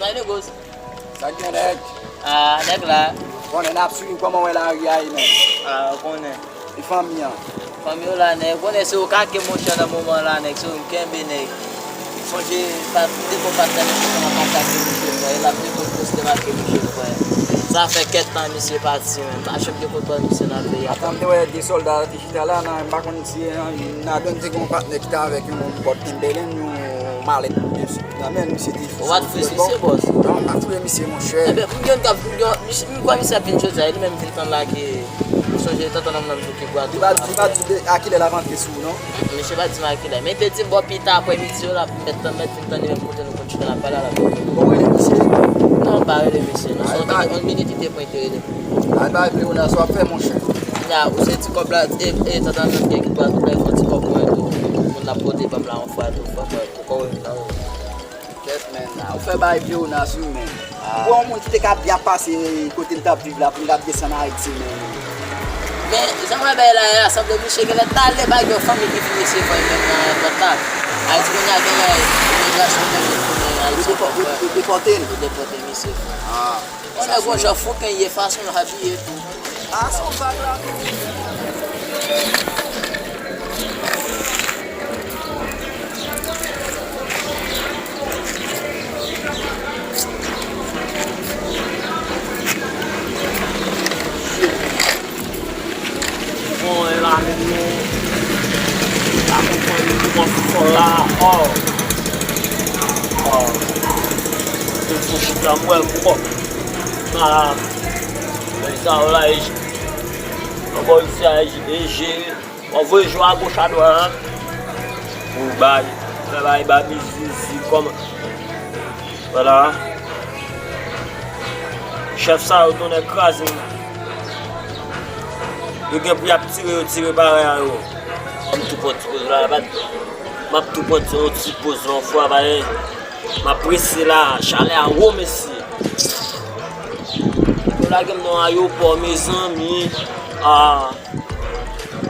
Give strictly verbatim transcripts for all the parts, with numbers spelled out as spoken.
Hey, Negos. Sa k gen, nèg? Ah, nèg la. Konnen n ap swiv kòman w wè lari a ye, menm. Ah, ou konnen. E fanmi an? Fanmi yo la, nèg. Ou konnen se okake, monchè, nan moman la, nèg. Se ou m kenbe, nèg. Sonje, pa, depo pa tande se kòman m atake misye, frè. E l ap depo poste m atake misye, frè. Sa fè kèk tan misye pati, menm. Pa janm gen kontwòl misye nan peyi a. Atan, m te wè de sòlda ki chita la, nan, m pa konn si, nan, nan, te gen yon patnè ki te avèk yon bòt Timberland, yon malèt nan men misye te. Ou pa t fè misye, bòs? Non, m pa t fè misye, monchè. Ebyen, pou m gen kap, pou m gen, misye, m kwè misye ap vin jodi a, e li menm vin tann la ke, ou sonje, tantan nonm nan m di w ki bwa tou. Li pa, li pa di de, a kilè l ap antre sou ou, non? Misye pa di m a kilè. Men te di m bò pita aprè midi yo la, pou m mèt tann, mèt vin tann li menm kote nou konn chita n ap pale a la. Bon, rele misye. Non, m pa rele misye, non. Se yon minit li te pran, li te rele m. Ay, bay Pleonas, w ap fè, monchè. Nya, ou se ti kòb la, e, e, tantan nonm gen ki bwa tou, bay fè yon ti kòb mwen tou. Moun n ap pote ban m la yon fwa tou, fò, fò, pou kò w nan ou. Kèt, men, ou fè bay Pleonas, wi, men. Pou yon moun ki te ka byen pase kote l t ap viv la, pou l ap desann Ayiti, men. Men, jan mwen bay la, a sanble misye genlè t ale bay yon fanmi ki vin resevwa l menm nan èpòt la. Ayiti kounye a genlè imigrasyon genlè tounen Ayiti ankò, frè. Yo depòte l. Yo depòte misye, frè. Ah. Yon nèg yon jan fouken ye, fason l abiye tou. Ah, se yon vag la tou. Bon, e la menm nou. Pa konprann nou kòman sou sòl la. Oh. Oh. Te fou chita m wè m kò. Ah. Nèg sa yo la, e ankò isi a, e jere. W ap voye jou agoch adwat. Pou bay, fè bay, bay bizizi kòman. Vwala. Chèf sa yo tounen kraze m. Yo gen pou y ap tire, yo tire parèy a yo. M tou pran ti poz la, m ap tou pran ti, yon ti poz la, yon fwa, bay. M ap prese la, chalè a wo, mesye. Yo lage m nan ayewopò, mezanmi. Ah.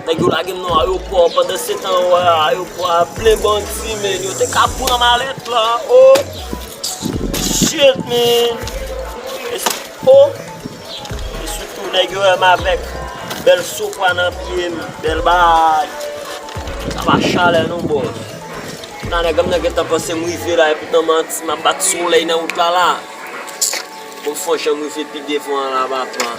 Nèg yo lage m nan ayewopò, pandan se tan, wè, ayewopò a plen bandi, men yo te ka pran malèt la. Oh. Shit, man. E s-, oh. E sitou, nèg yo wè m avèk bèl sopwa nan pye m, bèl bagay. Sa pa chalè non, bòs. Nan nèg m nan gentan panse m rive la, epoutan manti, m ap bat solèy nan wout la la. Bon, fò jan m rive pi devan an la, papa.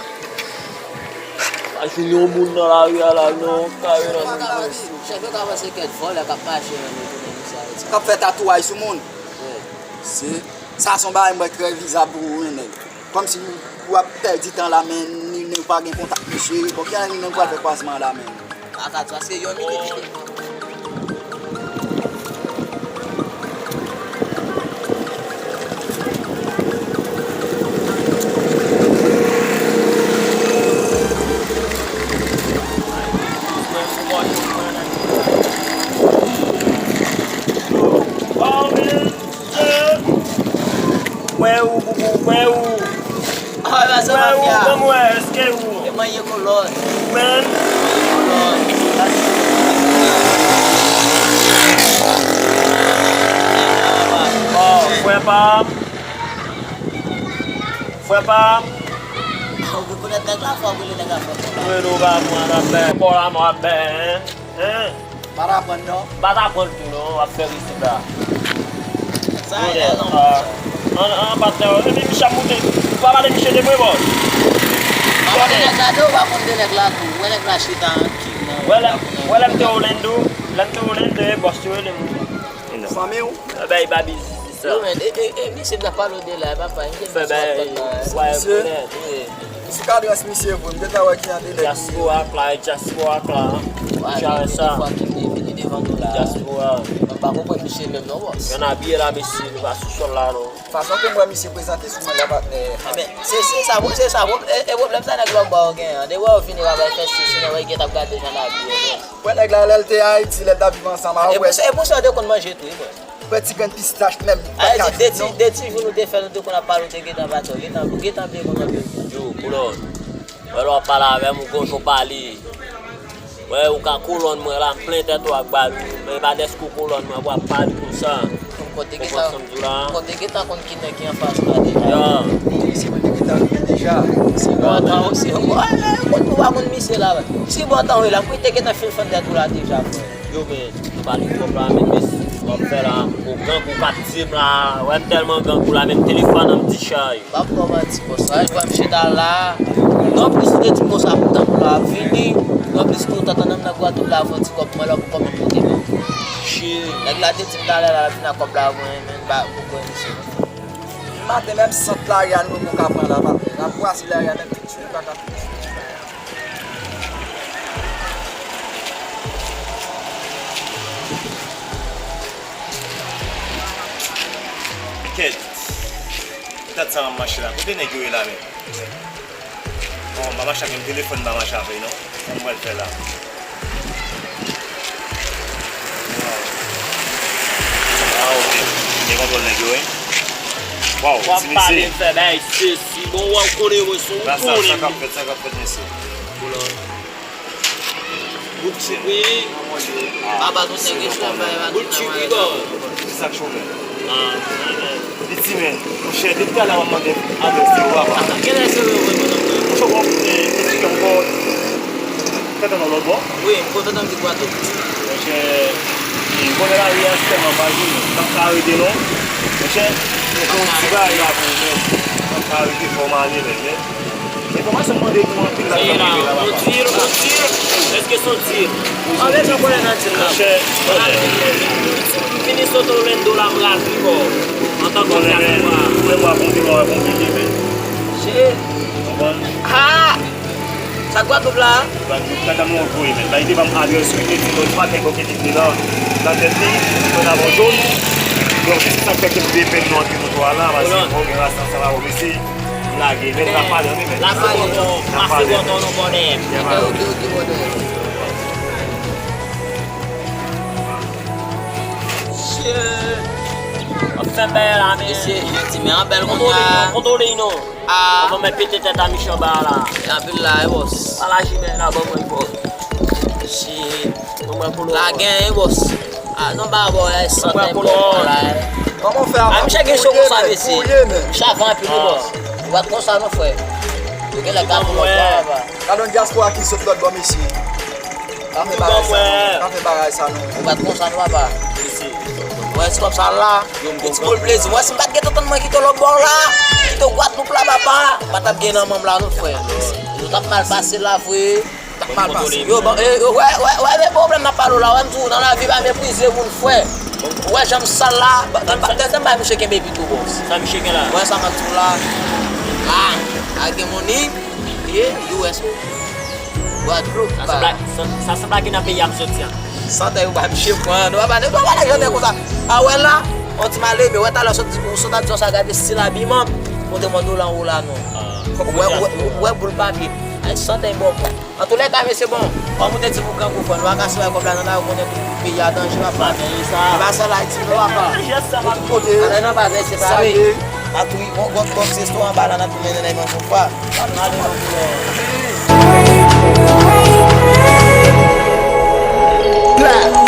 Pa jwenn yon moun nan lari a la, non, kare nan moun. Chèf yo ka panse kèk vòlè k ap mache nan nou tounen misye Ayiti. K ap fè tatouaj sou moun. Wi. Se, sa se yon bagay m wè trè vizab pou ou, wi, nèg. Kòmsi w ap pèdi tan la, men ni, ni w pa gen kontak misye. Bon, kilè ni, ni w pral fè kwazman an la, men. Akati, paske yon minit li te pran. Mwen ou, boubou, mwen ou. Ah, mwen ou, mwen ou, èske ou? E mwen ye kolòn. Mwen. Kolòn. Oh, frè pa m. Frè pa m. Ou rekonèt nèg la, fò w rele nèg la, frè pa m. Mwen ou pa mwen ap bè. Kò la mwen ap bè, hein? Hein? Pa t aprann non. M pa t aprann tou non, w ap fè risit la. Sa e lè non. An, an, patnè, epi misye ap moute. Ou pa pale misye de mwen, bòs. Pa pale nèg la de, ou pa konn de nèg la tou. Wè nèg la chita an ki nan. Wè lè, wè lè m te Orlando, lè m te Orlando, e bòs te rele m. Fanmi w? Bay babi zizi sa. Yo, men, e, e, e, misye m t ap pale w de la, papa, m gen fè bay, misye. Wi. Sou kadans misye vre, m gentan wè ki jan de nèg li ye. Dyaspora k la, e dyaspora k la. Wi, men sa. Fwa ki vini devan nou la. Dyaspora. Mwen pa konprann misye menm non, bòs. Yon abiye la, mesye, nou pa sou sòl la non. Fason ke m wè misye prezante sou mwen la, patnè. Ebyen, se, se sa, se sa, e, e pwoblèm sa nèg lòkba yo genyen an. Depi w wè yo vini, yo ap fè sesi, men wè, gen t ap gade jan l abiye. Wè nèg la, lè l te Ayiti, lè l t ap viv ansanm avè w. E pou sa, e pou sa, yo te konn manje tou, wi, bro. Pran ti grenn pistach menm, li pa t ka viv non. De ti, de ti jou nou te fè, nou te konn ap pale, ou te gentan pati, ou gentan, ou gentan bliye kòman yo ye. Yo, kolòn. Wè lè w ap pale avè m, ou gon jan w pale. Wè, ou ka kolòn mwen la, m plen tèt ou ak bal, wi. Men pa dèske w kolòn mwen, w ap pale konsa. Ou konprann sa m di w la? Ou te gentan konn ki nèg ki anfas ou la deja. Ya. Misye mwen te gentan konnen deja. Si bon tan ou, si bon, eh, eh, konn ou pa konn misye la. Si bon tan ou la, pou te gentan fin fann tèt ou la deja, frè. Yo, men, nou pale twòp la, men, men, w ap fè la, ou grangou k ap di m la, wè m tèlman grangou la, menm telefòn an m di chay. M p ap ba w manti, bòs. Sa, jwa m chita la. Non plis, li te di m konsa pou tan pou la ap vini. Non plis, tou, t ap tann m nan Gwadloup la, fè yon ti kòb pou mwen la, pou kòb m pote men. Cheri. Nèg la te di m talè la, l ap vin ak kòb la pou mwen, men m pa konprann misye. Maten, menm sant lari a, nou poko ka pran la, papi. N ap brase lari a, menm tout sou li, pa ka tout sou li. Kèt. Gad sa m ap mache la. Kote nèg yo ye la menm? Bon, m pa mache ak menm telefòn, m pa mache avè l non. Sa m pral fè la? Waw. Ah, ok. M gen kontwòl nèg yo, wi. Waw, ti mesye. W ap pale, m fè bagay sesi. Bon, w ap konnen mwen sou tounen. Sa k ap fèt, sa k ap fèt, mesye? Bout chik, wi. Papa, tout nèg gen chòmè, pa gen travay. Bout chik, wi, bò. Ki sa k chòmè? Ah, chòmè. Li di, men, monchè, depi talè a w ap mande adrès li, ou pa pa. Kilè se yo, wi, mwen, mwen. Monchè, bon, e, e ti kè m kò, tèt an lòt bò. Wi, m kontan tann ki Gwadloup. Monchè, e, konnen lari a se tèlman fasil, m pap ka rete non. Monchè, mwen fè yon ti bagay la pou ou menm. M pap ka rete, fò m ale, men, men. Enfòmasyon m mande pou anpil la. Sa ye la, on tir, on tir. Èske se on tir? Anlè jan konnen nan tir la. Monchè, monchè. M vini sot Orlando la, m ravi bò. Antanke diaspora. Ou wè m ap monte, m ap monte, men. Shit. Konprann? Ha! Sa Gwadloup la? Gwadloup, tata nou anvoye, men. Bay te ban m adrès, wi, te di, non, pa gen bò ki te la. Nan tèt li, mwen nan bon jòn. Donk, se sa k fè ke m depenn nou antre nou twa la, paske bon, gen rasta ansanm avè w, mesye. Lage, men n ap pale, wi, men. Lase bòtò, pase bòtò nou bò dèyè m. Ok, ok, ok, bò dèyè m. Shit. W ap fè bèl la, men. Mesye, jodi, men an bèl kontwole, kontwole non. Avan mwen pete tèt a Michamba la. Anpil la, wi, bòs. Pa laji, men, la, ban mwen, bòs. Shit. Ban mwen pou lò. La gen, wi, bòs. Ah, non, ba, bò, e, san tèm, bò, la, e. Kòman w fè a? Ah, misye gen cho konsa, mesye. Misye avan anpil, wi, bòs. Ou pa t konsa, non, frè. Yo gen lè ka pou lòt bò, papa. Gade yon dyaspora ki sot lòt bò, mesye. Pa fè bagay sa, non. Pa fè bagay sa, non. Ou pa t konsa, non, papa. Mesye. Wè, se kòb sa la. Ti boul plezi. Mwen, si m pa t gentan tann mwen kite lòt bò, la. Kite Gwadloup, la, papa. Pa t ap gen nan manm la, non, frè. Nou t ap mal pase la, vre. Mal pase. Yo, bon, e, e, wè, wè, wè, men pwoblèm n ap pale w la, wè, m di w, nan lavi, pa meprize moun, frè. Ou wè jan m sal la, ba, ba, ba, tèt m bay misye kenbe pito, bòs. Sa misye gen la? Wè, sa m ap di w la. Ah, a gen moun li, e, U S, Gwadloup, sa sanble, sa, sa sanble gen nan peyi a m soti a. Santè yo ba misye pran, nou pa pale, nou pa pale jan nèg konsa. A, wè la, on ti mal eme, wè, talè w sot, w sot ap di konsa, gade stil abiman m, montre mwen dola anwo la, non. Wè, wè, wè, boul papye. Ay, santè bò, bò. Antoulèka, mesye, bon, kòm ou te di pou grangou fò, nou pa ka sere kòb la nan lari, ou konnen tout peyi a danje, papa. E pa sèl Ayiti, non, papa. Tout kote. Ale nan baz, mesye, pa vle. Atouye, bon, bon, bon, se sou anba la, n ap mennen nèg nan yon fwa. N ap ale nan koulè. Black.